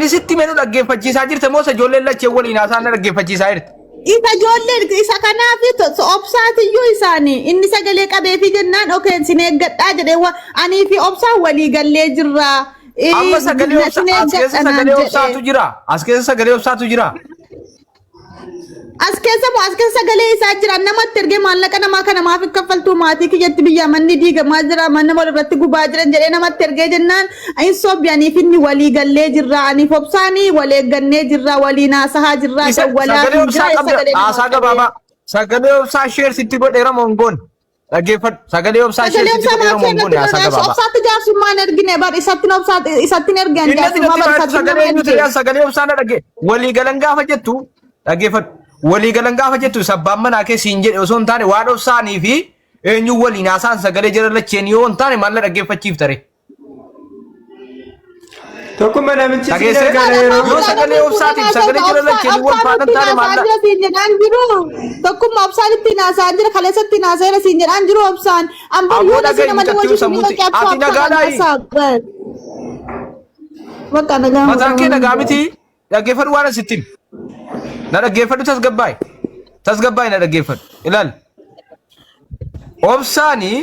Inni sitti menu dhaggeeffachiisaa jirta moo isa ijoolleen lacheen waliin haasa'an na dhaggeeffachiisaa jirta? Isa ijoolleen isa kanaaf obsaatiyyuu isaanii inni sagalee qabeefi jennaan okeen sin eeggadhaa jedhee anii fi obsaan walii gallee jirra. Amma sagalee obsa Sin as keessa eeggadha naan sagalee obsaatu jedhee. jira. As keessa sagalee obsaatu jira. As keessa moo as keessa sagalee isaa jira namatti ergee maallaqa namaa kana maaf hin kaffaltuu maatii kiyyatti biyya manni diigamaa jira manni wal irratti gubaa jiran jedhee namatti ergee jennaan hin sobbi aniif inni walii gallee jirra aniif obsaanii wal eeggannee jirra waliin haasahaa jirra Isa dawwalaa sagalee hin obsaa jira qabda sagalee haasaa namaa qabee. gabaabaa. Sagalee obsaa sheer sitti godheera mongoon. Dhaggeeffadhu. Sagalee obsaa ishee Sagalee sitti obsaa godheera maaf mongoon irratti haasaa barreessu gabaabaa. obsaatti jaarsummaa hin ergine bar isatti obsaatti isatti hin ergan Inni ati jaarsummaa natti bar baay'atu isatti sagalee nama eenyutu erge. jedhan sagalee obsaa na dhagge. Walii galan gaafa jettu dhaggeeffadhu. Walii galan gaafa jettu sabbaan manaa kee siin jedhe osoo hin taane waan obsaanii fi eenyu waliin haasaan sagalee jara lacheen yoo hin taane maal na dhaggeeffachiifta ree? Tokkummaa namichi siin Dhageessee? ergaara yeroo Yoo sagalee obsaatiif sagalee jara lacheen wal faana hin taane maal na siin jedhaan jiru. Tokkummaa obsaan ittiin haasa'an jira kaleessa ittiin haasa'eera siin jedhaan jiru obsaan. Ambar Aboo yoo dhaga'i nama mucattii wajjin sammuuti. Ati nagaadhaayi. Bakka nagaa Mataan kee nagaa miti. Dhaggeeffadhu waan asitti himi. Na dhaggeeffadhu tasgabbaa'i. Tasgabbaa'i na dhaggeeffadhu. Ilaali. Obsaanii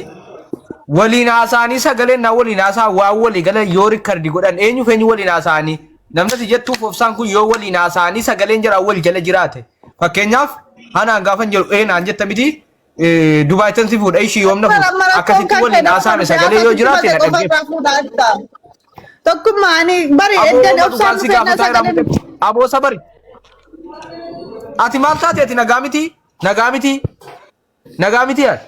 waliin haasa'anii sagaleen na waliin haasa'an waan walii galan yoo rikkardi godhan eenyuuf eenyu waliin haasa'anii namni ati jettuuf obsaan kun yoo waliin haasa'anii sagaleen jaraa wal jala jiraate fakkeenyaaf hanaan gaafan jedhu ee naan jetta miti Dubaay tan si fuudha ishii yoom na fuudha akkasitti waliin haasa'ame sagalee yoo jiraate na dhaggeeffadhu. Tokkummaa ani bari Aboo eddan nama obsaan dhugaan si dhufee na gaafataa jira sagaleen mucatti. Aboo sabari. Ati maal taate ati nagaa miti? Nagaa miti? Nagaa miti ati?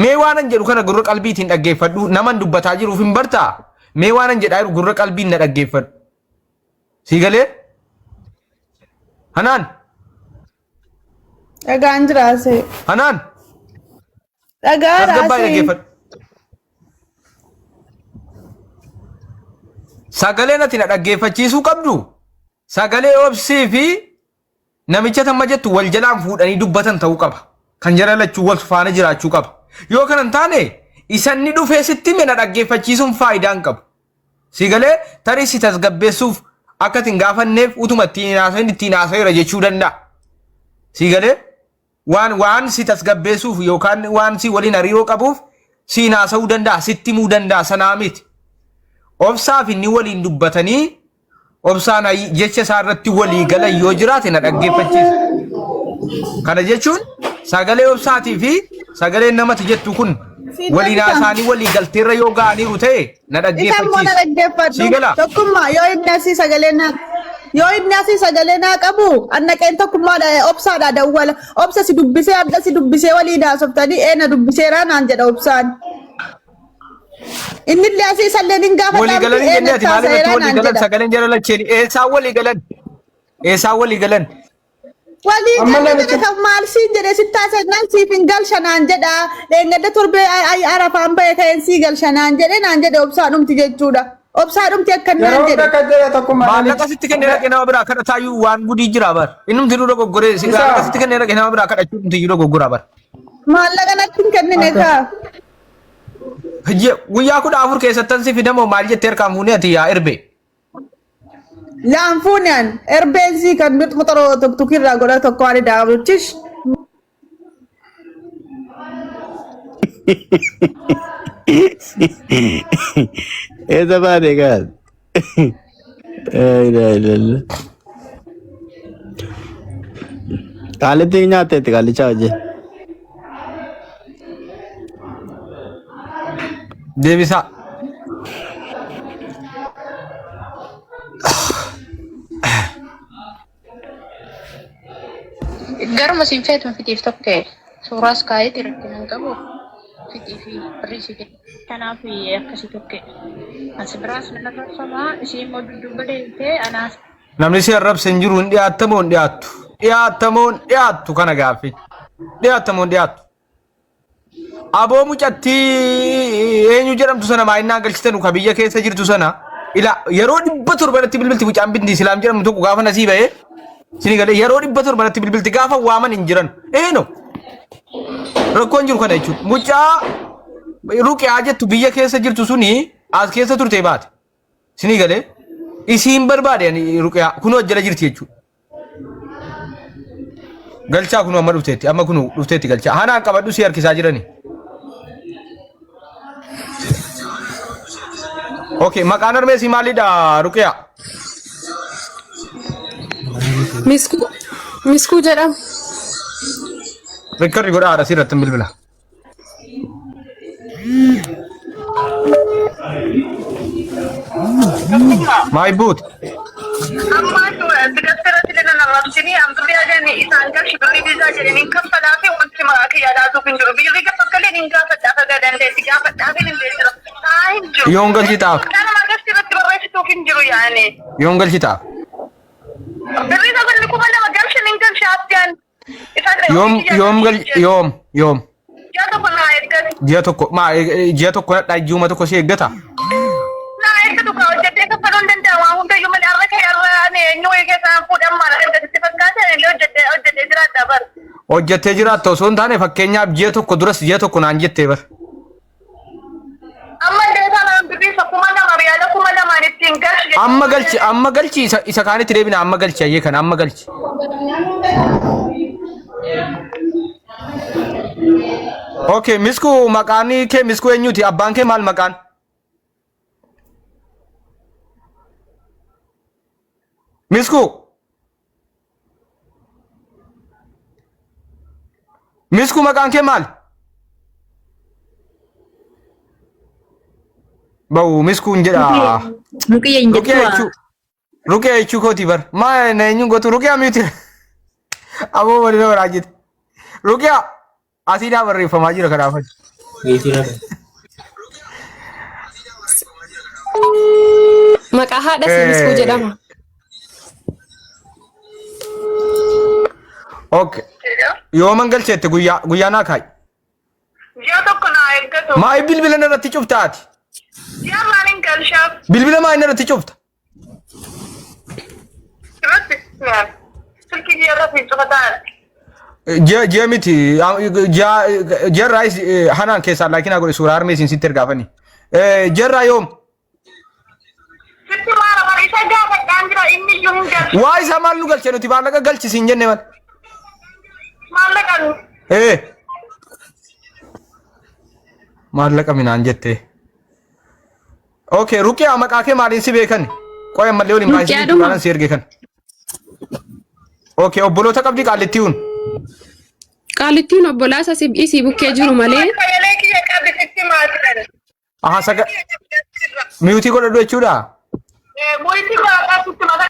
Mee waanan jedhu kana gurra qalbiitiin dhaggeeffadhu naman dubbataa jiruuf hin bartaa? Mee waanan jedhaa jiru gurra qalbiin na dhaggeeffadhu. Sii galee? Hanaan? Dhagaan jiraase. Hanaan? Dhagaa Tasgabbaa'ii raasee. dhaggeeffadhu. Sagaleen ati na dhaggeeffachiisuu qabdu sagalee obsii fi namicha tamma jettu wal jalaan fuudhanii dubbatan ta'uu qaba. Kan jara lachuu wal faana jiraachuu qaba. Yoo kana hin taane isanni dhufee sitti hime na dhaggeeffachiisuun faayidaa hin qabu. Si galee tarii si tasgabbeessuuf akka ati hin gaafanneef utuma ittiin hin haasa'in ittiin haasa'eera jechuu danda'a. Si galee waan waan si tasgabbeessuuf yookaan waan si waliin hariiroo qabuuf siin haasa'uu danda'a sitti himuu danda'a sanaa miti. Obsaaf inni waliin dubbatanii obsaan jecha isaa irratti walii galan yoo jiraate na dhaggeeffachiisa. Kana jechuun sagalee obsaatii fi sagaleen namati jettu kun Siin waliin deebisa. haasa'anii walii galteerra yoo ga'aniiru ta'e na Isa immoo na dhaggeeffachiisa. dhaggeeffadhu. Sii galaa? Tokkummaa yoo inni asii sagalee naa yoo inni asii sagalee naa qabu annaqeen tokkummaadha obsaadha dawwala. Obsa si dubbisee adda si dubbisee waliin haasoftanii ee na dubbiseeraa naan jedha obsaan. Inni illee asii isallee nin gaafadha Walii miti galanii ee jennee ati natti maal irratti haasayeeraa walii naan galan jedha. sagaleen jara lacheeni eessaan walii galan eessaan walii galan Walii Amma galee namicha jedhe kan maal siin jedhe sitti haasa'e siif hin galcha naan jedha. Dheengadda torbee arafaan bahe ka'een sii galcha naan jedhe naan jedhe obsaa dhumti jechuudha. Obsaa dhumti akkan naan yeroo jedhe. hunda kan jedhe tokkummaa Maallaqa namichi. sitti kennee dhaqee nama biraa kadhataayyuu waan gudii jira bar. Innumti nu dogoggoree si Isa maallaqa sitti kennee dhaqee nama biraa kadhachuu dhumti iyyuu dogoggoraa bar. Maallaqa natti hin kennine akka kaa. Guyyaa 14 keessattan si fidamoo maal jettee harkaan fuunee ati yaa erbee. Laan fuunaan erbeensii kan mixmuxaroo tuktukirraa godha tokko ani daawwichish. Eessa baate gaal? Laa ilaaha illallah. Qaalitti nyaatteetti qaalichaa wajjin. Deebisaa. Garuma siin feetuun fitiif tokkee suuraas kaa'eeti rakkina hin qabu fitii fi birrii si kenna. Kanaaf akkasii tokkee. As biraas nan arrabsama ishii immoo dudduuba deemtee anaas Namni si arrabse hin jiru hin dhiyaattamoo hin dhiyaattu. Dhiyaattamoo hin dhiyaattu kana gaaffii. Dhiyaattamoo hin dhiyaattu. Aboo mucattii eenyu jedhamtu sana maayinnaan galchitanu ka biyya keessa jirtu sana ila yeroo 700 natti bilbilti mucaan binti islaam jedhamu tokko gaafa nasii ba'ee sini galee yeroo 700 natti bilbilti gaafa waaman hin jiran eeno rakkoon jiru kana jechuudha mucaa ruqiyaa jettu biyya keessa jirtu suni as keessa turte baate. Isinii galee Isiin barbaade ani ruqiyaa kunoo jala jirti jechuudha. Galchaa kunoo amma dhufteetti amma kunoo dhufteetti galchaa. Hanaan qabadhu si harkisaa jirani. Okay, maqaan harmee isii maalidha ruqiyaa? Miskuu Miskuu jedhama. Rikkarri godhaa haadha sirratti hin bilbila. Maay buut. Ammaa biqiltoota illee arrabsini amturri ajani isaan galchi birrii biizaa jedhanii kaffalaa fi wanti maqaa kiyyaa laatuuf hin jiru. Birrii gafa hin gaafadhaa fagaa dandeetti gaafadhaa fi hin jira. Taa hin jiru. Yoon galchi taaf. Kanuma galchi irratti barreessituuf hin jiru yaani. Yoon galchi taaf. Birrii sagalli 2000 galchi hin galchi haftiyaan. Yoom yoom galchi yoom yoom. Ji'a tokko naa eeggatu. Ji'a tokko maa ji'a tokko dhadhaa ji'uma tokko si eeggata. Naa eeggatu kaa hojjettee kaffaluu hin danda'amu. Waan hundayyuu malee har'a kee har'a ani eenyu wayii keessaan fuudhan maal argatitti fakkaata illee hojjettee hojjettee jiraadha bar. Hojjettee jiraatta osoo hin taane fakkeenyaaf ji'a tokko duras ji'a tokko naan jettee bar. Amma illee isaan birrii isa 2000 riyaala 2000 ittiin galchi. Amma galchi amma galchi isa isa kaanitti deebina amma galchi ayyee kana amma galchi. Okay, misku maqaan kee misku eenyuti? Abbaan kee maal maqaan? Misku. Misku maqaan kee maal? Ba'u miskuun jedha. Ruqiyya hin Ruqiyaa jettu. jechuu. Ruqiyaa jechuu kooti bar. Maa na eenyuun gootu ruqiyaa miti. Aboo waliin nama raajite. Ruqiyaa asiidhaa barreeffamaa jira kanaaf. Maqaa haadha isii Miskuu jedhama. Okay. Yooman galcheette guyyaa guyyaa naa kaa'i. Ji'a tokko naa eeggatu. Maa bilbila narratti cufta ati? Ji'a maaliin galchaaf? Bilbila maa narratti cufta? Irratti silkii ji'a irratti cufataa. Ji'a ji'a miti ji'a ji'a hanaan keessaa laakiin haa godhe suuraa harmee isin sitti ergaafani. Ji'a yoom? Sitti maara bara isa gaafadhaan jira inni iyyuu hin galchu. Waa isaa maal nu galche nuti maallaqa galchi siin jenne mal. Maallaqan Ee. Maallaqa minaan jettee. Okay, Ruqiyaa maqaa kee maaliin si beekan? Qoy ammallee waliin baay'isanii Ruqiyaadhuma. suuraan si erge kan. Okay, obboloota qabdi qaallittii hun. Qaallittiin obbolaasa isii bukkee jiru malee sagalee kiyya qabdi sitti maatiidhaan. Aha, saga miyuutii godhadhu jechuudha. Muyti baaqaa sitti mata.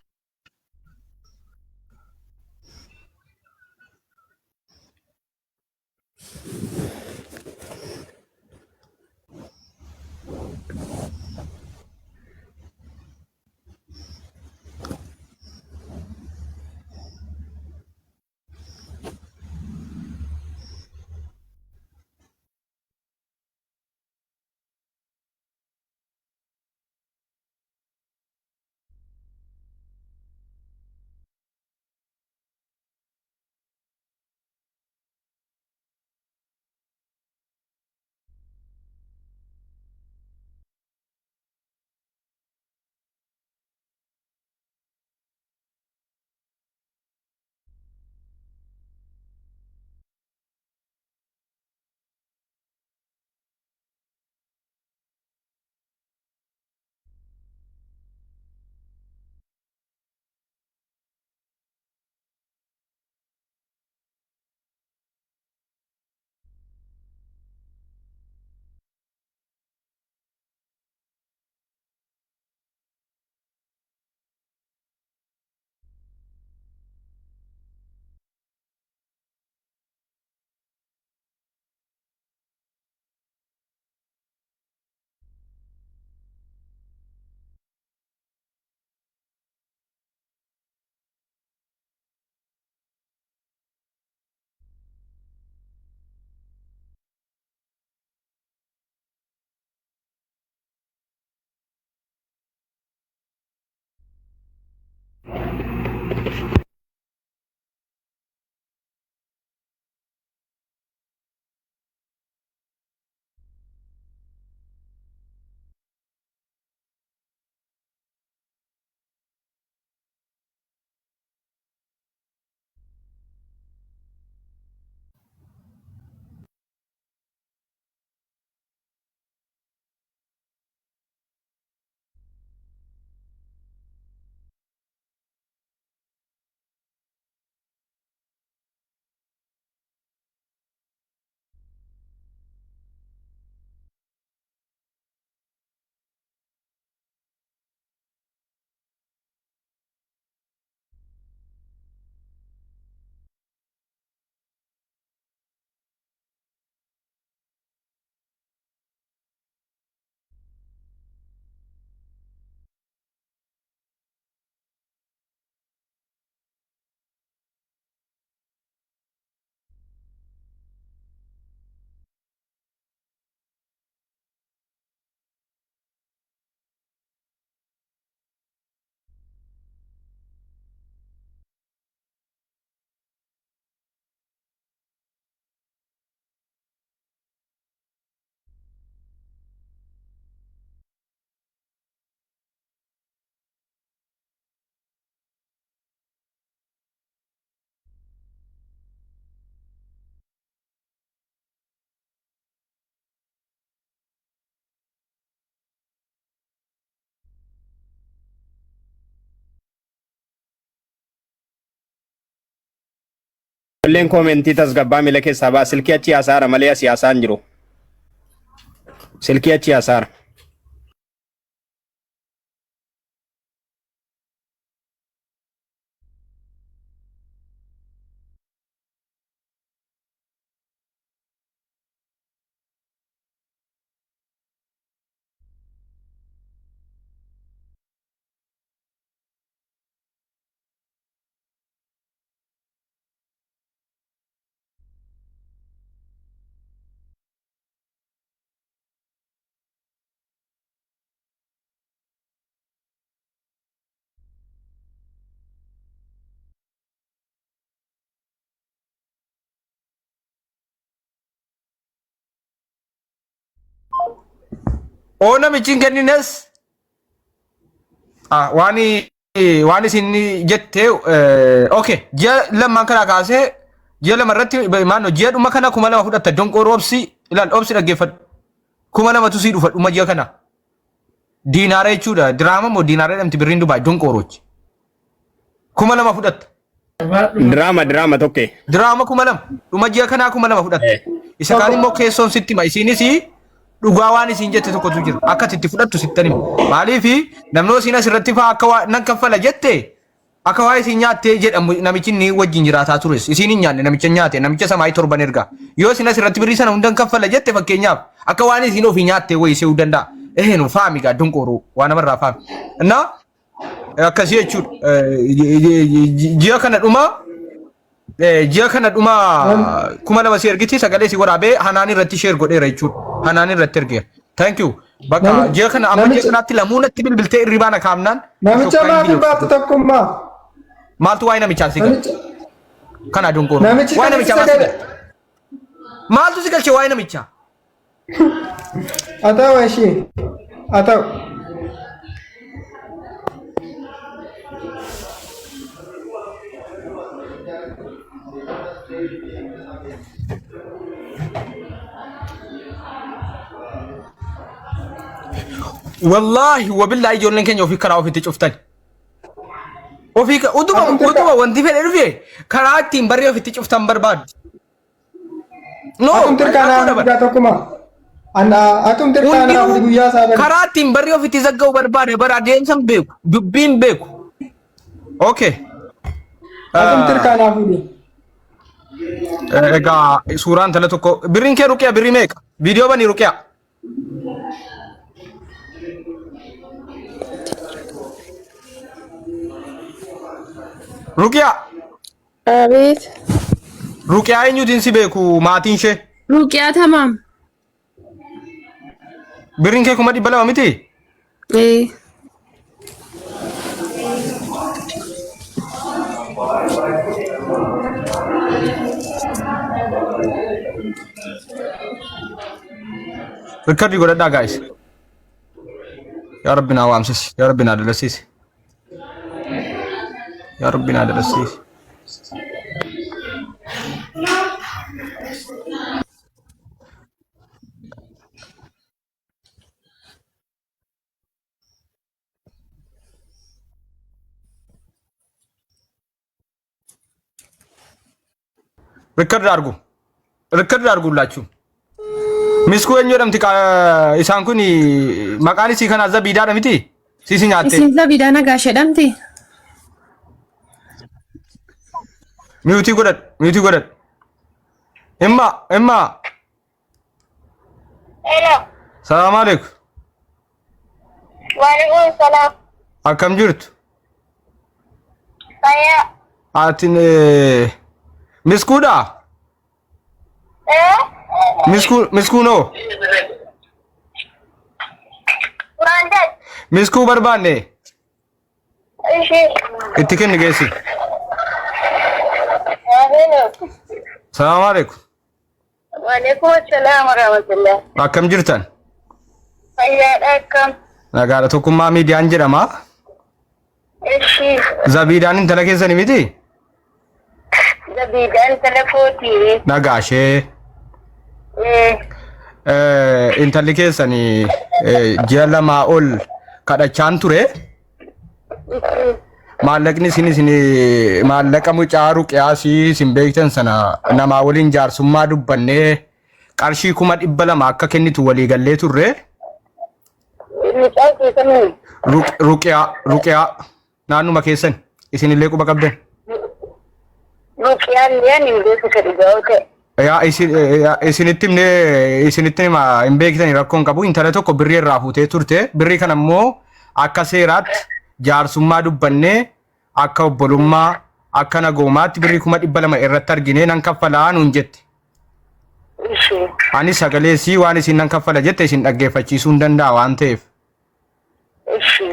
Ijoolleen koomentii tasgabbaa miila keessaa ba'a. Silkii achi haasaara malee asii haasaan jiru. Silkii achi haasaara. Oo namichi hin kennines ah, waan waan isin jette okay ji'a lamaan kana kaasee ji'a lama irratti maannoo ji'a dhuma kana 2000 fudhatta donqooroo obsi ilaal obsi dhaggeeffadhu 2000tu sii dhufa dhuma ji'a kana diinaara jechuudha diraama moo diinaara jedhamti birriin Dubaay donqooroochi 2000 fudhatta. Diraama diraama tokke. Diraama 2000 dhuma ji'a kanaa 2000 fudhatte. Isa kaan immoo keessoon sitti hima. Isiinis dhugaa waan isiin jette tokkotu jira. Akka ati itti fudhattu sittan hima. Maaliif namni isiin asirratti fa'aa akka waa nan kaffala jette akka waa isiin nyaattee jedhamu namichi inni wajjin jiraataa tures. Isiin hin nyaanne namicha nyaate namicha samaayii torban erga. Yoo isin asirratti birrii sana hundan kaffala jette fakkeenyaaf akka waan isiin ofii nyaattee wayii se'uu danda'a. Ehenu faami gaa donqooruu waa namarraa faami. Innaa Akkasii jechuudha. Ji'a kana dhuma ji'a kana dhuma 2000 si ergiti sagalee si waraabee hanaan irratti share godheera jechuudha. Hanaan irratti ergeera. Thank you. Bakka ji'a kana amma ji'a kanaatti lamuu natti bilbiltee irribaa na kaamnaan. Namicha maaf hin baaftu tokkummaa? Maaltu waa'ee namichaa si galche? Kana dongooroo. Namichi Waa'ee kamitti namichaa maal si sagalee? galche? Maaltu si galche waa'ee namichaa? Haa ta'u ishii. Haa ta'u. Wallaahi wabillaahi ijoolleen keenya ofii karaa ofiitti cuftan. Ofii utuma utuma wanti fedhe dhufe karaa ittiin barree ofitti cuftan barbaadu. No, Atum tirkaa rakkoo naa dabar. guyyaa tokkuma. Atum tirkaa naa Hundinuu guyyaa isaa bari. karaa ittiin barri ofitti zagga'u barbaade bara adeemsa hin beeku dubbii hin beeku. Okay. Atum tirkaa naa fuudhi. Egaa suuraan intala tokko birriin kee ruqiya birrii meeqa? Viidiyoo banii ruqiya. Ruqiya. Abeet. Ruqiyaa eenyuutiin si beeku maatiin ishee? Ruqiyaa tamaam. Birriin kee 200,000 miti? Ee. Rikkardii godhadhaa gaayis. Yaa Rabbi naa waamsisi. Yaa Rabbi naa dalasiisi. Yaa Rabbi naa dalasiisi. Record argu. Record arguullaachuu. Miskuu eenyu jedhamti isaan kun maqaan isii kanaa zabiidaadha miti? Siisi nyaattee. Isin zabiidaa nagaa jedhamti. Miyuutii godhadhu. Miyuutii godhadhu. Imma imma. Hello. Salaam alaikum. Waalaikum salaam. Akkam jirtu? Fayyaa. Atin miskuudha? Eh? Miskuu miskuunoo? Maal jedhu? Miskuu barbaanne Ishii. itti kenni geessi. Hello. Salaam alaikum. Waalaikum assalam warahmatullah. Akkam jirtan? Fayyaadha akkam. Nagaadha tokkummaa miidiyaan jedhama. Ishii. Zabiidaan intala keessani miti? Zabiidaan intala kooti. Nagaashee. Eh, Intalli keessani ji'a lamaa ol kadhachaan ture. ishii. Maallaqni isin isin maallaqa mucaa ruqiyaasii isin beektan sana namaa waliin jaarsummaa dubbannee qarshii 200,000 akka kennitu walii gallee turre. Mucaa keessanii. Ruqiyaa ruqiyaa naannuma keessan isinillee quba qabdan. Ruqiyaan liyaan hin beeku isa dhugaa yoo ta'e. Yaa isin isinitti himnee isinitti hima hin beektani rakkoon qabu intala tokko birrii irraa fuutee turte birrii kana immoo akka seeraatti jaarsummaa dubbannee akka obbolummaa akka nagoomaatti birrii 200,000 irratti arginee nan kaffalaa nuun jette. Ishee. Ani sagalee sii waan isin nan kaffala jette isin dhaggeeffachiisuu hin danda'a waan ta'eef. Ishi.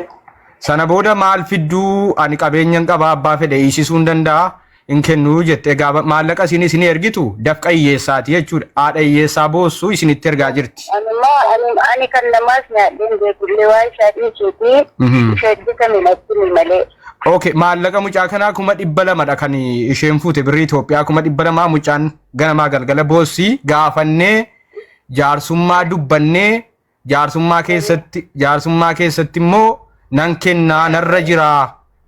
Sana booda maal fidduu ani qabeenyan qaba abbaa fedhe hiisisuu hin danda'a hin kennuu jette. Egaa maallaqa isin isinii ergitu dafqa hiyyeessaati jechuudha. Haadha hiyyeessaa boossu isinitti ergaa jirti. Anummaa ani ani kan namaas nyaadheen beekullee waa isaa dhiisuuti isa hojjetame natti himi malee. Okay, maallaqa mucaa kanaa 200,000 dha kan isheen fuute birrii Itoophiyaa 200,000 mucaan ganamaa galgala boossi gaafannee jaarsummaa dubbannee Jaarsummaa keessatti jaarsummaa keessatti immoo nan kennaa narra jiraa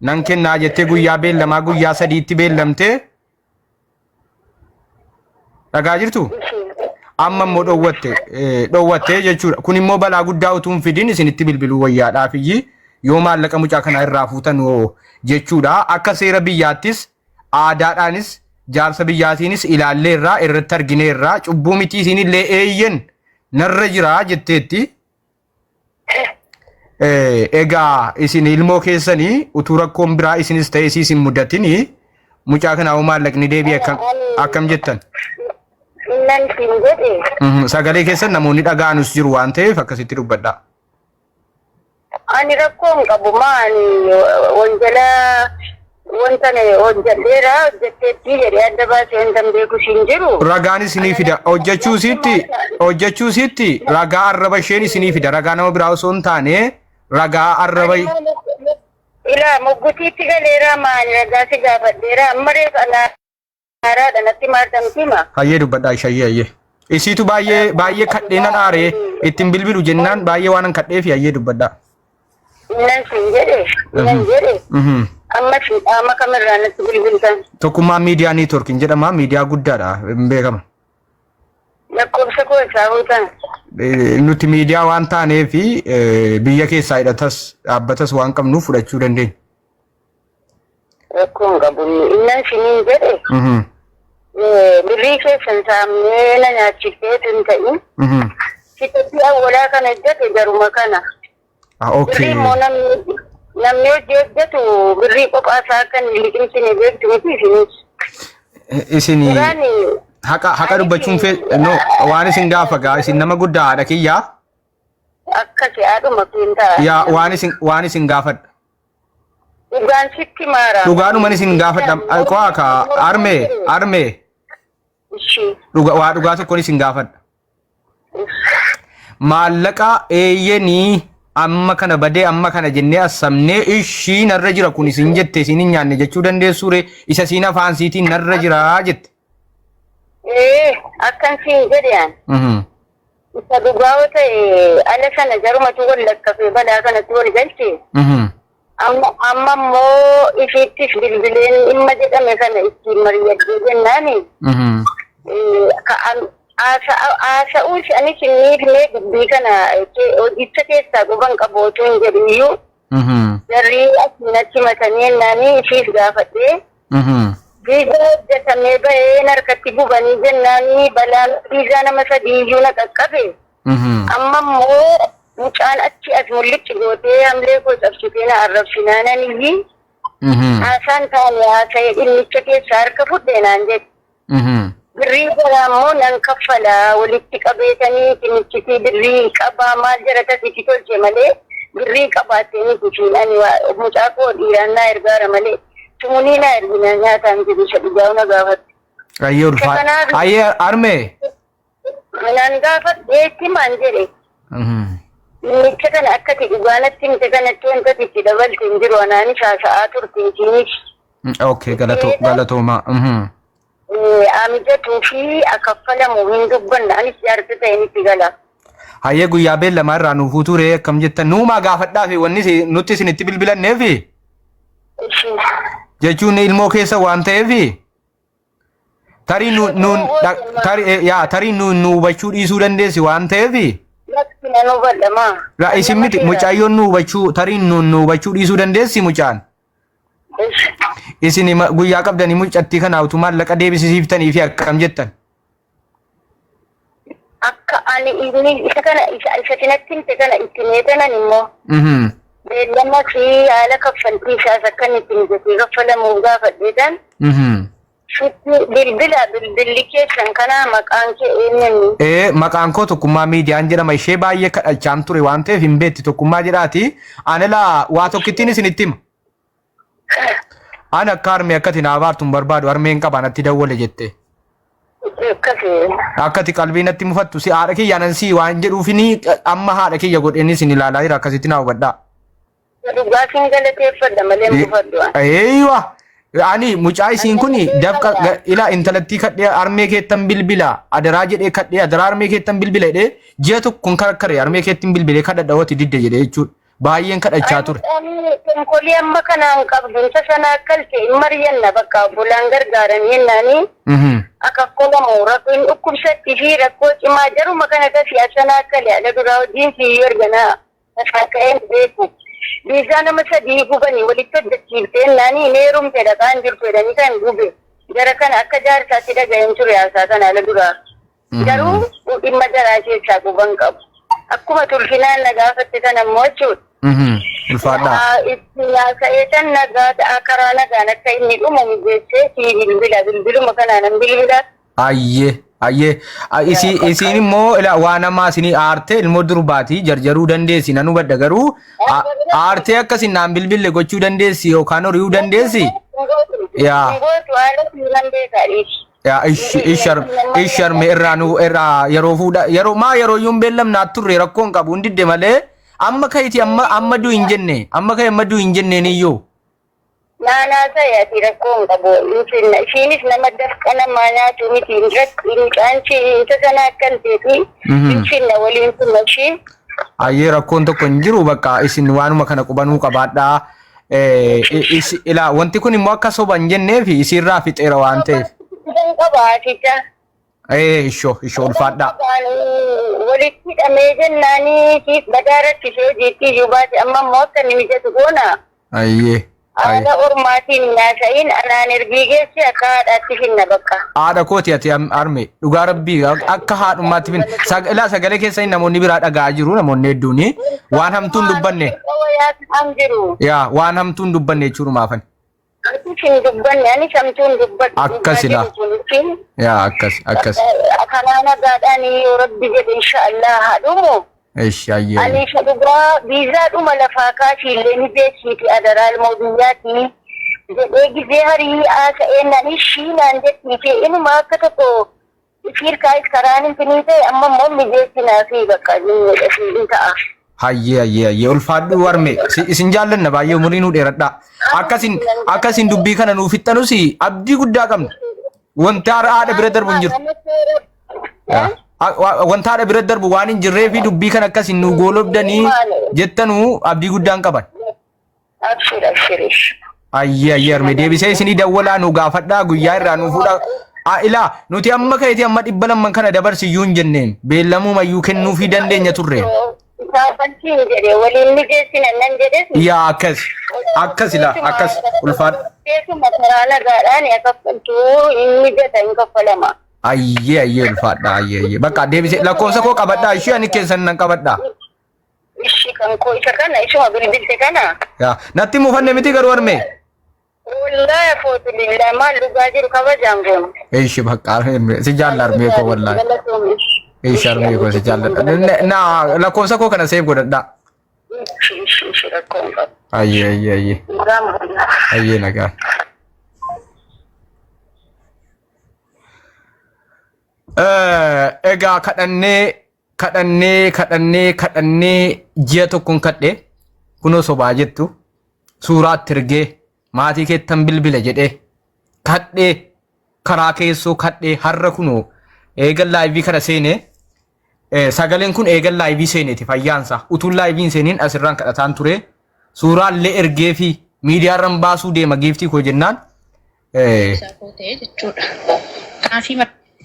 nan kennaa jettee guyyaa beellamaa guyyaa sadiitti beellamtee dhagaa jirtu amma immoo dhowwatte dhowwatte jechuudha. Kun immoo balaa guddaa utuu hin fidin isinitti bilbiluu wayyaadhaaf iyyi yoo maallaqa mucaa kanaa irraa fuutan hoo jechuudha. Akka seera biyyaattis aadaadhaanis jaarsa biyyaatiinis ilaalleerraa irratti argineerraa cubbuu mitii isinillee eeyyen narra jira jetteetti. Egaa isin ilmoo keessanii utuu rakkoon biraa isinis ta'e isiis hin mudatini mucaa kanaa hoo maallaqni deebi'e akkam akkam jettan? Nan siin jedhe. Sagalee keessan namoonni dhaga'anus jiru waan ta'eef akkasitti dubbadhaa. Ani rakkoo hin qabu maa ani wanjala wanta ani hojjedheera hojjetteettii jedhee adda baasee wanta hin beeku siin jiru. Ragaan isinii fida hojjechuu isiitti hojjechuu isiitti ragaa arraba isheen isinii fida ragaa nama biraa osoo hin taane ragaa arraba Ilaa muggutiitti galeeraa maali ragaa si gaafadheera amma reef anaa Haaraadha natti maartamti ma. Hayyee dubbadhaa ishi hayyee hayyee. Isiitu baay'ee baay'ee kadhee nan aaree ittiin bilbilu jennaan baay'ee waan an kadheefi hayyee dubbadhaa. Nan siin jedhe nan jedhe Mhm. amma siin qaama kamirraa natti bilbiltan. Tokkummaa miidiyaa niitworkiin jedhama miidiyaa guddaadha hin beekama. Lakkoofsa koo isaa huutan. Nuti miidiyaa waan taaneefi biyya keessaa hidhatas dhaabbatas waan qabnuuf fudhachuu dandeenya. Rakkoo hin qabu. Innan siniin jedhe birrii keessan saamnee na nyaachifteetu hin ta'in. Sitatti awwalaa kan hojjete jaruma kana. Birrii immoo namni namni hojii hojjetu birrii kophaa isaa akka hin liqimsine beektu miti isinis. Isin Duraan haqa haqa dubbachuun fee no waan isin gaafa gaa isin nama guddaa haadha kiyyaa akkasi haadhuma kiin ta'a. yaa waan isin waan isin gaafadha. Dhugaan sitti maara. Dhugaanuman isin gaafadha. Qo'aa ka armee armee Ishii. dhuga waa dhugaa tokkoon isin gaafadha. Maallaqa eeyyenii amma kana badee amma kana jennee assamnee ishii narra jira kun isin jette isin hin nyaanne jechuu dandeessuu ree isa siin afaan siitiin narra jira jette. Ee akkan siin jedhe an. Isa dhugaa yoo ta'e ala sana jarumatu wal lakkafee balaa kanatti wal galche. Amma amma immoo ishiittis bilbileen dhimma jedhame kana ittiin mari'adhee jennaani. Haasa'uus anis hin dhiifne dubbii kana hojicha keessaa quban qabu otoo hin jedhu iyyuu jarri asiin achi matanii jennaani ishiis gaafadhee. Viizaa hojjetamee bahee harkatti gubanii jennaan balaan viizaa nama sadii iyyuu na qaqqabe. Amma immoo mucaan achi as mullichi gootee hamlee koo cabsitee na arrabsinaanan iyyi. Haasaan taane haasa'ee dhimmicha keessaa harka fudhe naan jedhe. Birrii jalaa immoo nan kaffala walitti qabeetanii kinichitii birrii qabaa maal jara tasitti tolche malee birrii qabaattee miti isiin ani mucaa koo dhiiraan naa ergaara malee tumunii naa ergina nyaataan jedhu isa dhugaa na gaafatte. Ayyee ulfaa. Kanaaf- Ayyee armee. Naan gaafadheetti maan jedhe dhimmicha kana akkati dhugaa natti himte kanatti wanta itti dabalte hin jiru anaanis haasa'aa turte isiinis. Okay galatoomaa. Amijatuu fi akaffalamu hin dubbanna anis jaarsa ta'een itti gala. Hayyee guyyaa beellamaa irraa nuuf fuutuu ree akkam jettan nuumaa gaafadhaa fi wanni nutti isinitti bilbilanneefi. Jechuun ilmoo keessa waan ta'eef tarii nu nuun tarii yaa tarii nuun nu hubachuu dhiisuu dandeessi waan ta'eef Lakki nan hubadha maa. la isin miti mucaayyoon nu hubachuu tarii nuun nu hubachuu dhiisuu dandeessi mucaan. Isin guyyaa qabdanii mucattii kana utuu maallaqa deebisisiiftanii fi akkam jettan. Akka ani inni isa kana isa isa natti himte kana itti meetanan immoo beellama fi haala kaffaltii isaas akka inni itti mijatee kaffalamuuf gaafadheetan sitti bilbila bilbilli keessan kana maqaan kee eenyuni? Ee maqaan koo Tokkummaa Miidiyaan jedhama ishee baay'ee kadhachaan ture waan ta'eef hin beekti Tokkummaa jedhaati. Ani laa waa tokkittiin isinitti hima. Ani akka harmee akkati naa abaartu hin barbaadu harmeen qaba natti dawwale jette. Akkasi. Akkati qalbii natti mufattu si haadha kiyya nan si waan jedhuufini amma haadha kiyya godheenis isin ilaalaa jira akkasitti naa hubadhaa. Dhugaa sin galateeffadha malee hin mufadhu ani. Eeywa ani mucaa isiin kun dafqa ilaa intalattii kadhee harmee keettan bilbila adaraa jedhee kadhee adaraa harmee keettan bilbila jedhee ji'a tokkoon karakkare harmee keettin bilbilee kadhadha wati didde jedhee jechuudha. Baay'een kadhachaa ture. Tonkolii amma kanaan qabdu isa sana akkalte hin mari'anna bakka obbolaan gargaaran jennaanii akka kolamu rakkoon dhukkubsatti fi rakkoo cimaa jaruma kana tasi asana akkale ala duraa hojiin fi erganaa tasaa ka'een beeku. Biizaa nama sadii gubanii walitti hojjechiiftee jennaanii hin heerumte dhaqaan jirtu jedhanii kan gube. Jara kana akka jaarsaatti dhaga'een ture haasaa kana ala duraa. Garuu dhimma jaraa keessaa quban qabu. Akkuma tulfinaan na gaafatte sana immoo jechuudha. Ulfaadhaa. Itti haasa'ee san nagaa ta'a karaa nagaan akka inni dhumu mijeessee sii bilbila bilbiluma kanaan nan bilbila. Ayyee ayyee isiin immoo ila waa namaa isinii aartee ilmoo durbaatii jarjaruu dandeessi nan hubadha garuu aartee akkasin naan bilbille gochuu dandeessi yookaan hori'uu dandeessi. Yaa. Gootu haala nan beekaa dhiisi. Yaa ishi ishar isharme irraa nu irraa yeroo fuudha yeroo maa yeroo iyyuu hin beellamna turre rakkoo hin qabu hin didde malee amma ka'iti amma amma du'i hin jenne amma ka'e amma du'i hin jenneen iyyuu. Naanaa ta'e ati rakkoo hin qabu. Infinna ishiinis nama dafqa namaa nyaatu miti hin rakki mucaan ishee isa sana akka hin teeti. Infinna waliin finna ishii. Ayyee rakkoon tokko hin jiru bakka isin waanuma kana qubanuu qabaadhaa. Ilaa wanti kun immoo akka soba hin jennee fi isiirraa fixeera waan ta'eef. Quban qaba haaticha. Ishoo ishoo ulfaadhaa. Walitti hidhamee jennaanii siif badaa rakkisee hojiitti iyyuu baate amma immoo akka inni mijatu goona. Ayyee. Haala ormaatiin hin haasa'iin anaan ergii geessi akka haadhaatti finna bakka. Haadha kooti ati arme dhugaa rabbii akka haadhummaatti finna. Ilaa sagalee keessan namoonni biraa dhaga'aa jiru namoonni hedduun waan hamtuun dubbanne. Waan jiru. Yaa waan hamtuun dubbanne jechuudhumaafan. Atis hin dubbanne anis hamtuun dubbadhu. Akkas ilaa. Yaa akkas akkas. Karaa nagaadhaan yoo rabbi jedhe inshaallah haa dhumu. Eshi ayyee. Ani isa dhugaa viizaa dhuma lafaa kaasii illee ni beeksiiti adaraa ilmoo biyyaati jedhee gizee harii haasa'een nan ishii naan jettii fi inuma akka tokko Fiirkaayis karaan hin finii ta'e amma immoo mijeessinaa fi bakka hin ta'a. Hayyee hayyee hayyee ulfaadhu warme isin jaallanna baay'ee umurii nuu dheeradhaa. Akkasin akkasin dubbii kana nuu fixxanus abdii guddaa qabna. Wanta haadha bira darbu hin jiru. Wanta haadha bira darbu waan hin jirree fi dubbii kana akkasin nuu goolobdanii jettanuu abdii guddaan qaban. Abshir abshir. Ayyee ayyee harmee deebisee isinii dawwalaa nu gaafadhaa guyyaa irraa nu fuudhaa. Ah, ilaa nuti amma ka'eeti amma 200 kana dabarsi iyyuu hin jenneen beellamuma iyyuu kennuufii dandeenya turre. Kaafantiin jedhe waliin mijeessina nan jedhes. Yaa akkas akkas ilaa akkas ulfaadha. Keessuma karaa nagaadhaan kaffaltuu hin mijata hin kaffalama. Ayyee ayyee ulfaadha ayyee ayyee bakka deebisee lakkoofsa koo qabadhaa ishee ani keessan nan qabadhaa. Ishi kan koo isa kana isuma bilbilte kana. Yaa natti mufanne miti garuu harmee. Wallaahi afootu lillaa maal dhugaa jiru kabajaan goonu. Ishi bakka harmee si jaalla harmee koo wallaahi. Ishi harmee koo si jaalladha. Na lakkoofsa koo kana seef godhadhaa. Ishi ishi ishi rakkoo hin qabu. Ayyee ayyee ayyee Nagaa maal. ayyee nagaa. Egaa kadhannee kadhannee kadhannee kadhannee ji'a tokkon kadhe kunoo sobaa jettu suuraatti ergee maatii keettan bilbila jedhee kadhee karaa keessoo kadhee har'a kunoo eegan laayivii kana seenee sagaleen kun eegan laayivii seeneeti fayyaansa utuun laayiviin seeniin asirraan kadhataan ture suuraallee ergee fi Miidiyaarran baasuu deema giiftii koo jennaan Isaa koo ta'e jechuudha. Kanaaf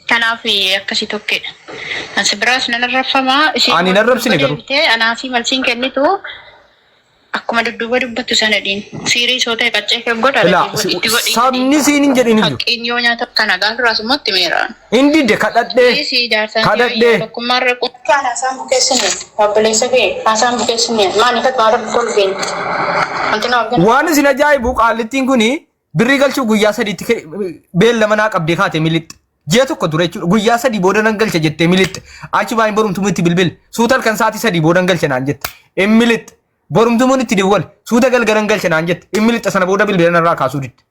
kanaaf akkasii tokkedha. Ansi biraas nan arrabfama. Isheen Ani hin arrabsine garuu. Deebitee anaa fi malsiin kennitu akkuma dudduuba dubbattu sana dhiin. Siirii soo ta'e qaccee kee godha. Ilaa, Itti godhi. sabni siin hin jedhin hin jiru. Haqqiin yoo nyaata kana gaafa duraas immoo itti meeraan. Hin didde kadhadhee Dhiisii jaarsaan kadhadhee. tokkummaarra Kaan haasaan bukeessine obboleessa kee haasaan bukeessine maaliif ati maal akka golgeen wanti nama arginu. Waan isin ajaa'ibu qaallittiin kun birrii galchuuf guyyaa sadiitti beellama naa qabdee kaate milixxe. Ji'a tokko dura jechuudha. Guyyaa sadii booda nan galcha jettee milixxe. Achi baay'een borumtuu itti bilbil. Suuta halkan sa'aatii sadii booda nan galcha naan jette. In milixxe. Borumtuun itti diwwal. Suuta galgala nan galcha naan jette. In milixxe sana booda bilbila narraa kaasuu didde.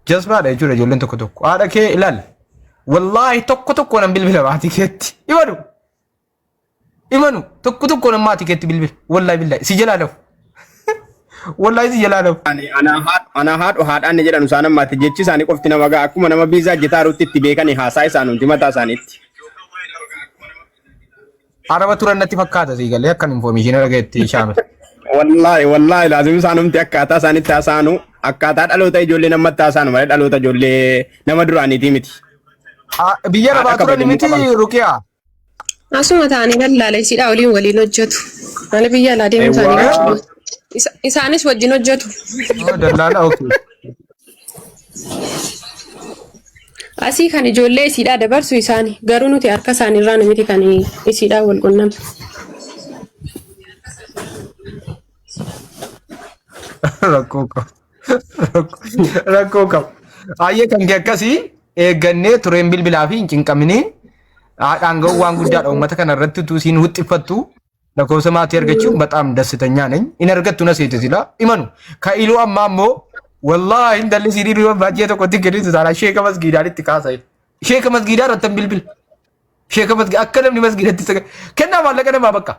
Jazbaadha jechuudha ijoolleen tokko tokko. Haadha kee ilaali. Wallaahi tokko tokko nan bilbila maatii keetti. Imanu. Imanu tokko tokko nan maatii keetti bilbila. Wallaahi billahi si jalaa lafu. Wallaahi si jalaa lafu. Ani ana haadhu haadhaan ni jedhan isaan ammaatti jechi isaanii qofti nama ga'a akkuma nama biizaa hojjetaarutti itti beekanii haasaa isaanumti mataa isaaniitti. Araba turan natti fakkaata sii galee akkan information argatetti shaamil. Wallaahi wallaahi laazim isaanumti akkaataa isaanitti haasa'anu akkaataa dhaloota ijoollee namatti haasa'anu malee dhaloota ijoollee nama duraaniitii miti. Biyya Haadha arabaa turan kabajamuu miti qaban. Ruqiyaa. Asuma ta'anii lallaala isiidhaa waliin waliin hojjetu. Mana biyya alaa deemuu isaanii Eewwaa. wajjin. Isaanis wajjin hojjetu. Oh, Dallaala okay. Asii kan ijoollee isiidhaa dabarsu isaani. Garuu nuti harka isaaniirraa miti kan isiidhaa wal qunnamne. Rakkoo qabu. Rakkoo qabu. Baay'ee kan kee akkasii eeggannee tureen bilbilaa fi hin cinqaminii haadhaan ga'uu waan guddaadha uummata kana irratti utuu isiin huxxiffattu lakkoofsa maatii argachuun baxaam dassitanya nany in argattu na seete sila imanu ka iluu ammaa immoo wallaahi intalli sii dhiirri baay'ee tokkotti kennitu taana sheeka masgiidaan itti kaasa sheeka masgiidaa irratti hin bilbila sheeka masgiidaa akka namni masgiidatti saga kennaa maallaqa namaa bakka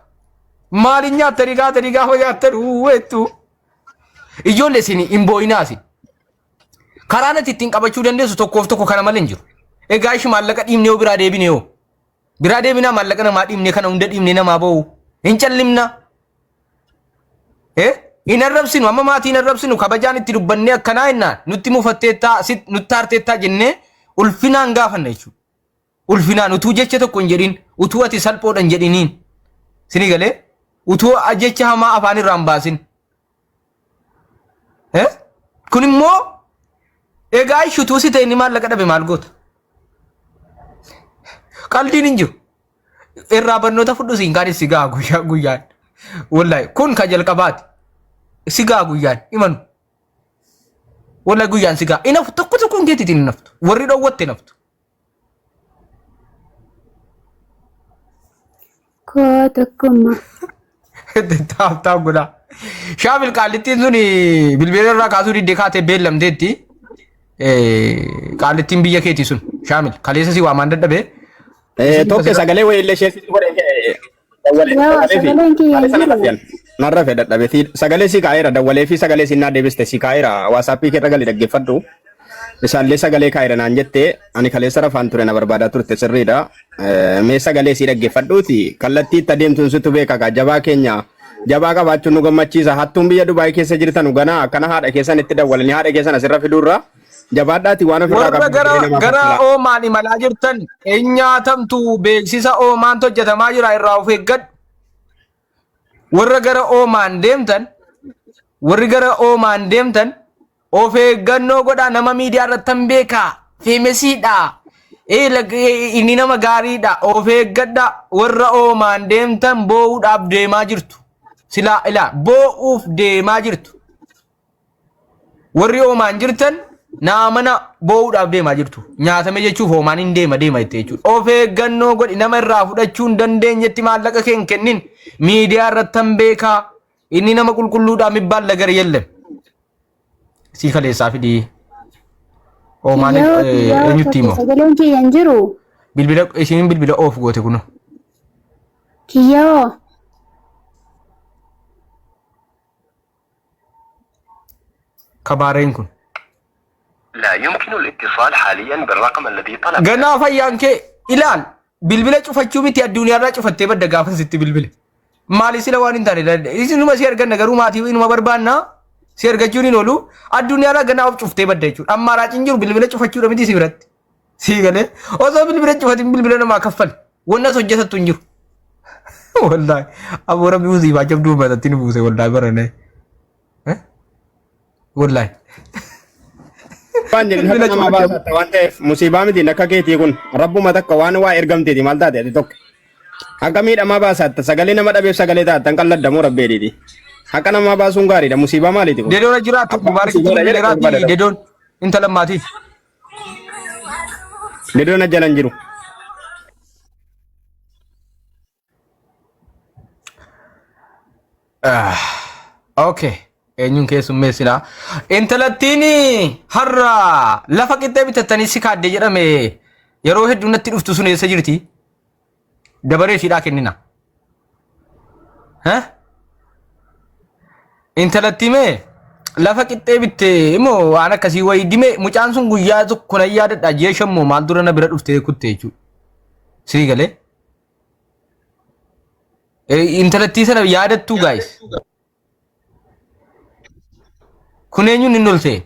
maaliin nyaattanii kaatanii gaafa nyaattan uwweettu ijoollee isin hin boo'inaa isin karaan ati ittiin qabachuu dandeessu tokkoof tokko kana malee hin jiru egaa ishi maallaqa dhiibnee yoo biraa deebine yoo Biraa deeminaa maallaqa namaa dhiibne kana hunda dhiibne namaa ba'u. Hin callimna. Eh? Hin arrabsinu amma maatii hin arrabsinu kabajaan itti dubbannee akkanaa jennaan nutti mufatteettaa nutti aarteettaa jennee ulfinaan gaafanna jechuudha. Ulfinaan utuu jecha tokko hin jedhin utuu ati salphoodha hin jedhiniin. Sini galee utuu jecha hamaa afaan irraa hin baasin. Eh? Kun immoo egaa ishutuu si ta'e inni maallaqa dhabe maal goota? Qaldiin hin jiru. Irraa barnoota fudhu siin kaanis si ga'a guyyaa guyyaan. Wallahi kun ka jalqabaati. Si ga'a guyyaan imanu. Wallahi guyyaan si ga'a. Inafu tokko tokkoon keetiitiin hin naftu. Warri dhowwatte naftu. Koo tokkummaa. Taaf taaf godhaa. Shaamil qaallittiin sun bilbila irraa kaasuu diddee kaatee beellamteetti. Qaallittiin biyya keetii sun Shaamil kaleessa si waamaan dadhabee. Tokko sagalee wayii illee ishee sitti godhe dawwalee Yaa dawwalee fi sagaleen kiyya hin kaleessa jiru. nan rafeen nan rafe dadhabe sagalee si kaa'eera dawwalee fi sagalee si naa deebiste si kaa'eera waasaappii kee irra gali dhaggeeffadhu isaallee sagalee kaa'eera naan jette ani kaleessa rafaan ture na barbaadaa turte sirriidha mee sagalee si dhaggeeffadhuuti kallattii itti adeemtuun situ beeka kaa jabaa keenya jabaa qabaachuun nu gammachiisa hattuun biyya Dubaay keessa jirtanu ganaa akkana haadha keessan itti dawwalanii haadha keessan asirra fiduurra jabaadhaati waan ofirraa Warra qabdu gara jireenya namaaf gara kaffalaa. oomaan imalaa jirtan hin nyaatamtu beeksisa oomaantu hojjetamaa jira irraa of eeggadhu. Warra gara oomaan deemtan warri gara oomaan deemtan of eeggannoo godhaa nama miidiyaa irratti hin beekaa feemesiidha. Inni nama gaariidha of eeggadha warra oomaan deemtan boo'uudhaaf deemaa jirtu. Silaa ilaa boo'uuf deemaa jirtu. Warri Oomaan jirtan naa mana boo'uudhaaf deemaa jirtu. Nyaatame jechuuf Oomaan hin deema deema jette jechuudha. Of eeggannoo godhi nama irraa fudhachuu hin dandeenyetti maallaqa kee hin kennin. Miidiyaa irrattan beekaa. Inni nama qulqulluudhaa mibbaan lagar yellem. Sii kaleessaa fidii. Oomaan Kiyyoo kiyyoo eenyutti tokko himoo? sagaleen kiyya hin jiru. Bilbila isheen bilbila oof goote kunoo. Kiyyoo. Kabaareen kun. لا يمكن الاتصال حاليا بالرقم الذي طلبته. Ganaa fayyaan kee ilaal bilbila cufachuu miti addunyaarraa cufattee badda gaafa sitti bilbile. Maali sila waan hin taane isinuma si arganna garuu maatii inuma barbaanna si argachuun hin oolu addunyaarraa ganaa of cuftee badda jechuudha. Amma raaciin jiru bilbila cufachuudha miti si biratti. Sii galee osoo bilbila cufatin bilbila namaa kaffali wanni as hojjetattu hin jiru. Wallaahi aboo rabbi musiibaa jabduu uummatatti nu buuse wallaahi baranee. Wallaahi. Waan jedhin Bilbila haqa namaa cufachuu. baasatta waan ta'eef musiibaa miti akka keetii kun rabbuma takka waan waa ergamteeti maal taate ati tokko. Haqa miidhamaa baasatta sagalee nama dhabeef sagalee taatta hin qalladdamoo rabbeedhiiti. Haqa namaa baasuun gaariidha musiibaa maaliiti kun? Dedoon jiraattu Abbaan mubaarakitti musiibaadha jedhe bilbileeraati barbaada. dedoon intala maatiif. Dedoon ajjala hin jiru. Okay. Eenyuun keessummeessinaa? Intalattiin har'a lafa qixxee bitattanii si kaadde jedhame yeroo hedduu natti dhuftu sun eessa jirti? Dabaree ishiidhaa kennina. Heh? Intalattii mee lafa qixxee bitte immoo waan akkasii wayii dime mucaan sun guyyaa tokko nan yaadadha ji'a shan moo maal dura na bira dhuftee kutte jechuudha. Sii galee? Intalattii sana yaadattuu guys. Kun eenyuun inni ol seene?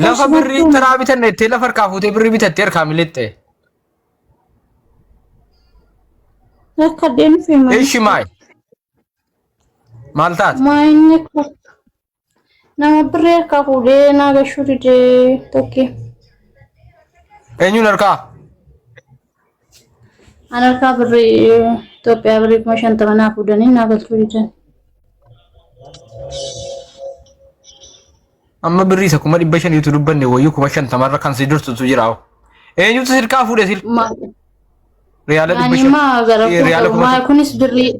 Lafa birrii taraa bitanne jettee lafa harkaa fuutee birrii bitattee harkaa miliqxe. Rakkadheen dhufe maal? Ishi maay? Maal taate? Maayinni nama birrii harkaa fuudhee naa gashuu didee tokki. Eenyuun harkaa? An harkaa birrii Itoophiyaa birrii 50,000 naa fuudhanii naa galchuu didan. Amma birrii isa 500,000tu dubbanne wayyuu 50,000rra kan si dursutu jira. Eenyutu sirkaa fuudhe sil? Riyaala Ani 500. maa gara Riyaala kun maa 1000. kunis birrii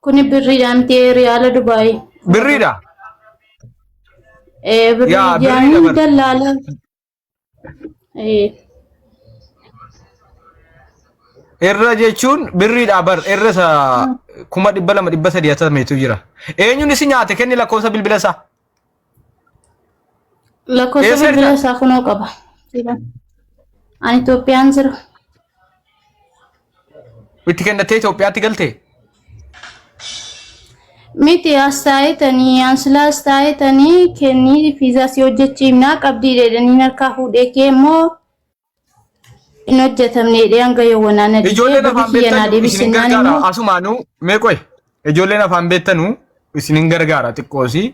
kuni birriidhaan miti riyaala Dubaay. Birriidha. Ee birrii Yaa birriidha jaanii bar. dallaala. Ee Irra jechuun birriidha bar irra isa 200,000 300 hatameetu jira. Eenyuun si nyaate kenni lakkoofsa bilbila isaa. Lakkoofsa Eessa bilbila jirta? isaa kunoo qaba. Ani Itoophiyaan jira. Itti kennattee Itoophiyaatti galtee? Miti as taa'etanii ansilaa as taa'etanii kennii fiizaa si hojjechiifnaa qabdii jedhanii harkaa fuudhee kee immoo hin hojjetamne jedhee hanga yoowwanaa na didee Ijoolleen birri afaan kiyya naa beektanu isin hin deebisinnaan gargaara. immoo Asumaanuu mee qoy. Ijoolleen afaan beektanu isin hin gargaara xiqqoosi.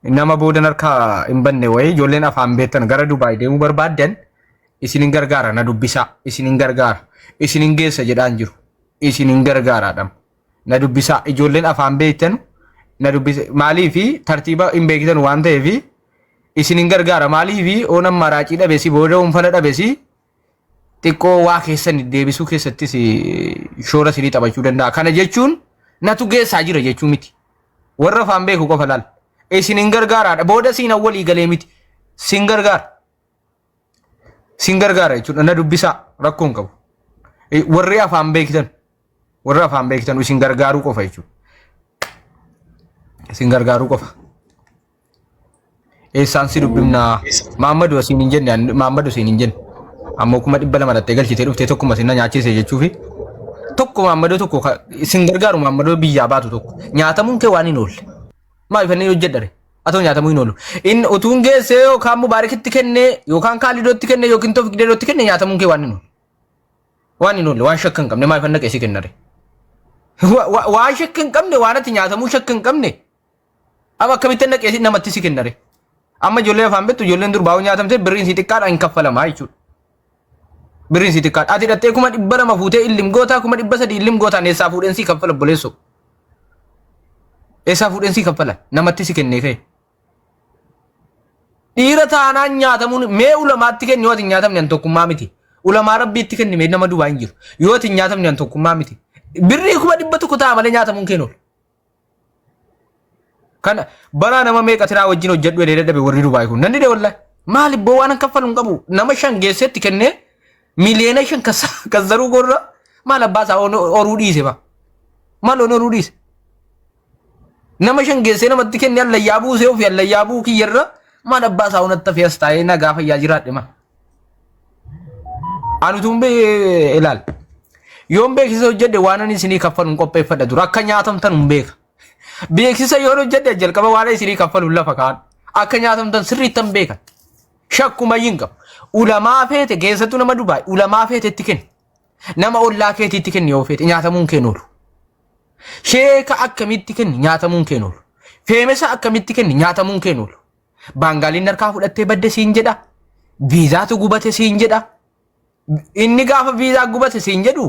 Nama boodan harka hin banne wayii ijoolleen afaan beektan gara Dubaay deemuu barbaaddan isin hin gargaara na dubbisaa isin hin gargaara isin hin geessa jedhaan jiru isin hin gargaaraadham na dubbisaa ijoolleen afaan beektan na dubbisa maaliifi tartiiba hin beektan waan ta'eef isin hin gargaara maaliifi oon amma raacii dhabesi booda oonfana dhabesi xiqqoo waa keessan deebisuu keessattis shoora isinii taphachuu danda'a. Kana jechuun natu geessaa jira jechuu miti. Warra afaan beeku qofa laal. Isin hin gargaaraadha. Booda siin walii galee miti. Sin gargaara. Sin gargaara jechuudha. Na dubbisaa rakkoo hin qabu. Warri afaan beektan warri afaan beektan isin gargaaruu qofa jechuudha. Isin gargaaruu qofa. Eessaan si dubbifnaa? Maammadu asiin hin jenne Maammadu asiin hin jenne. Ammoo 200,000 dhattee galchitee dhuftee tokkuma isin na nyaachise jechuufi. Tokko Maammadoo tokko isin gargaaru Maammadoo biyyaa baatu tokko. Nyaatamuun kee waan hin oolle. Maaliif inni hojjedhare? Atoo nyaatamuu hin oolu. Inni utuun geessee yookaan Mubaarakitti kennee yookaan Kaalidootti kennee yookiin Toofiq Deedootti kennee nyaatamuun kee waan hin oolle. Waan hin oolle waan shakka hin qabne maaliif anna qeesii kennare? Waan shakka hin qabne waan ati nyaatamuu shakka hin qabne Amma akkamitti naqee namatti si kennare? Amma ijoolleen afaan beektu ijoolleen durbaa yoo nyaatamte birriin si xiqqaadha hin kaffalamaa jechuudha. Birriin si xiqqaadha. Ati dhattee 200,000 fuutee illim gootaa 300,000 illim gootaan eessaa fuudheen si kaffala obboleessoo? Eessaa fuudheen si kaffala? Namatti si kennee ka'e. Dhiira taanaan nyaatamuun mee ulamaatti kenni yoo ati hin nyaatamne an tokkummaa miti. Ulamaa rabbiitti kenni mee nama dubaa hin jiru. Yoo ati hin nyaatamne an tokkummaa miti. Birrii 100,000 ta'a malee nyaatamuun kee hin oolu. Kana baraa nama meeqa tiraa wajjin hojjedhu jedhee dadhabe warri Dubaay kun. Nan dide wallahi. Maali boo waan kaffalu hin qabu. Nama shan geesseetti kennee 5 miliyoona kassaruu gorra maal abbaa isaa horuu dhiise ba. Maal oon horuu dhiise. Nama shan geessee namatti kennee allayyaa buusee ofii allayyaa bu'uu kiyyarra maal abbaa isaa onatti hafee as taa'ee nagaa fayyaa jiraadhe maal. Ani utuun bee ilaal. Yoon beeksisa hojjedhe waan ani isinii kaffalu hin qopheeffadha dura akka nyaatamtan hin beeka. Beeksisa yoon hojjedhe jalqaba waan ani isinii kaffalu lafa kaa'an. Akka nyaatamtan sirriittan beekan. Shakkuma hin qabu. Ulamaa feete keessattuu nama Dubaay ulamaa feetetti kenni. Nama ollaa keetiitti kenni yoo feete nyaatamuun kee hin oolu. Sheeka akkamitti kenni nyaatamuun kee hin oolu. Feemesa akkamitti kenni nyaatamuun kee hin oolu. Baangaaliin harkaa fudhattee badde siin jedha. Viizaatu gubate siin jedha. Inni gaafa viizaa gubate siin jedhu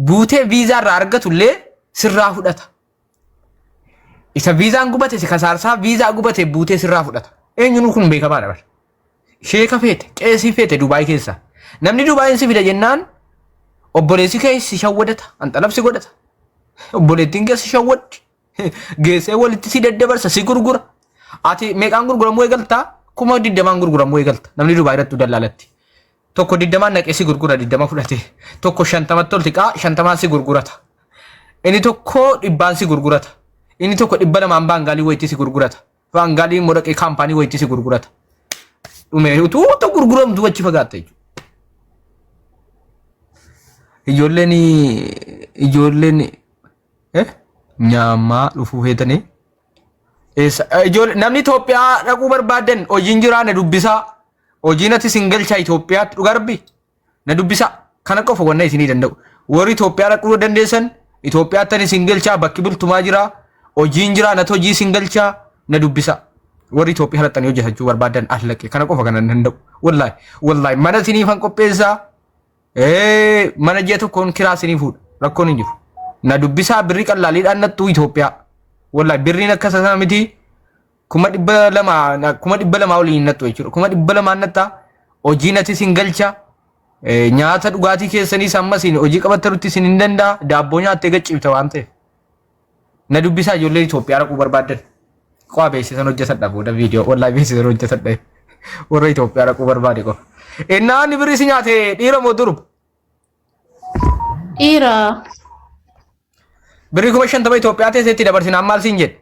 buutee viizaa irraa argatu illee sirraa fudhata. Isa viizaan gubate si kasaarsaa viizaa gubate buutee sirraa fudhata. Eenyuun kun beekamaadha bara. Sheeka feete, qeesii feete Dubaay keessa. Namni Dubaayin si fida jennaan obboleessi kee si shawwadata, anxalab si godhata. Obboleettiin kee si shawwaddi. Geessee walitti si daddabarsa, si gurgura. Ati meeqaan gurguramuu eegaltaa? 20,000 gurguramuu eegalta. Namni Dubaay irratti dallaalatti. Tokko 20n naqee si gurgura 20 fudhate. Tokko 50tti ol xiqaa 50n si gurgurata. Inni tokko 100n si gurgurata. Inni tokko 200n baangaalii wayitti si gurgurata. Baangaalii immoo dhaqee kaampaanii wayitti si gurgurata. Dhume utuu utuu gurguramtu achi fagaatta jechuudha. Ijoolleen ijoolleen eh, nyaamaa dhufuu feetanii. Eessa ijoollee namni Itoophiyaa dhaquu barbaadan hojiin jiraa na dubbisaa. Hojiin ati sin galchaa Itoophiyaatti dhugaa rabbi na dubbisaa. Kana qofa wanna isinii danda'u. Warri Itoophiyaa dhaquu dandeessan Itoophiyaatti ani isin galchaa bakki bultumaa jira. Hojiin jira natu hojii isin galchaa na dubbisaa. Warri Itoophiyaa dhaqxanii hojjetachuu barbaadan allaqe kana qofa kana hin danda'u. Wallaahi wallaahi mana isiniifan qopheessaa. Mana ji'a tokkoon kiraa isinii fuudha. Rakkoon hin jiru. Na dubbisaa birrii qallaaliidhaan nattuu Itoophiyaa. Wallaahi birriin akka sana miti 200,000 200,000 oliin hin nattu jechuudha. 200,000 nattaa hojii natti isin galcha. Nyaata dhugaatii keessaniis amma isin hojii qabattanutti isin hin danda'a. Daabboo nyaattee gacciifta waan ta'eef. Na dubbisaa ijoollee Itoophiyaa dhaquu barbaaddan. Qo'a beeksisan hojjetadha booda viidiyoo wallaahi beeksisan hojjetadha. Warra Itoophiyaa dhaquu barbaade qofa. Innaa inni birrii si nyaate dhiira moo durba? Dhiira. Birrii 50,000 Itoophiyaa teesseetti dabarsinaan maal siin jedhe?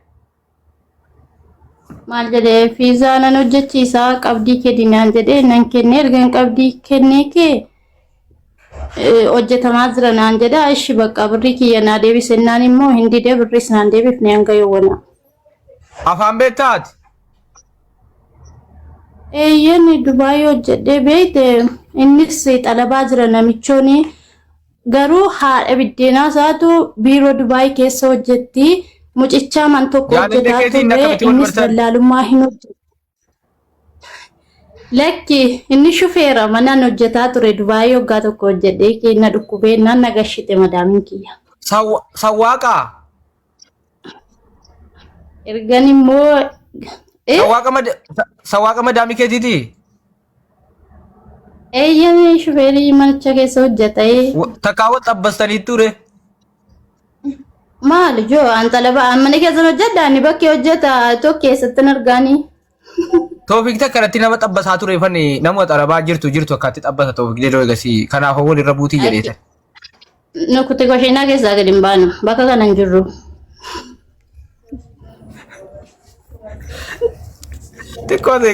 Maal jedhee fiizaa nan hojjechiisaa qabdii kenni naan jedhee nan kennee ergan qabdii kennee kee hojjetamaa jira naan jedha ishi bakka birrii kiyya naa deebise naan immoo hin didee birriis naan deebifne hanga yoowwana. Afaan beektaa ati? Eeyyeen Dubaayii hojjedhee beekte innis xalabaa jira namichooni garuu haadha biddeenaa isaatu biiroo Dubaayii keessa hojjetti mucichaa man tokko Jaalallee hojjetaa keetiin turre akkamitti wal innis bartan? dallaalummaa hin hojjetu. Lakki inni shufeera manaan hojjetaa ture Dubaayii waggaa tokko hojjedhee kenna dhukkubee naan na gashite madaamiin kiyya. Sawwaaqaa? Ergan immoo Sawwaaqa madaamii keetiiti? Eeyyamee shufeerii manicha keessa hojjeta. Takkaa wal xabbastanii ture. Maal ijoo an xalaba an mana keessan hojjedha ani bakkee hojjeta tokko keessatti argaanii. Toofiq takka irratti nama xabbasaa ture fani nama xarabaa jirtu jirtu akkaatti xabbasa Toofiq jedhoo egasii kanaaf wal irra buutii jedhee. Nukuti koshiinaa keessaa gadi hin baanu bakka kana hin jirru. Xiqqoo ta'e.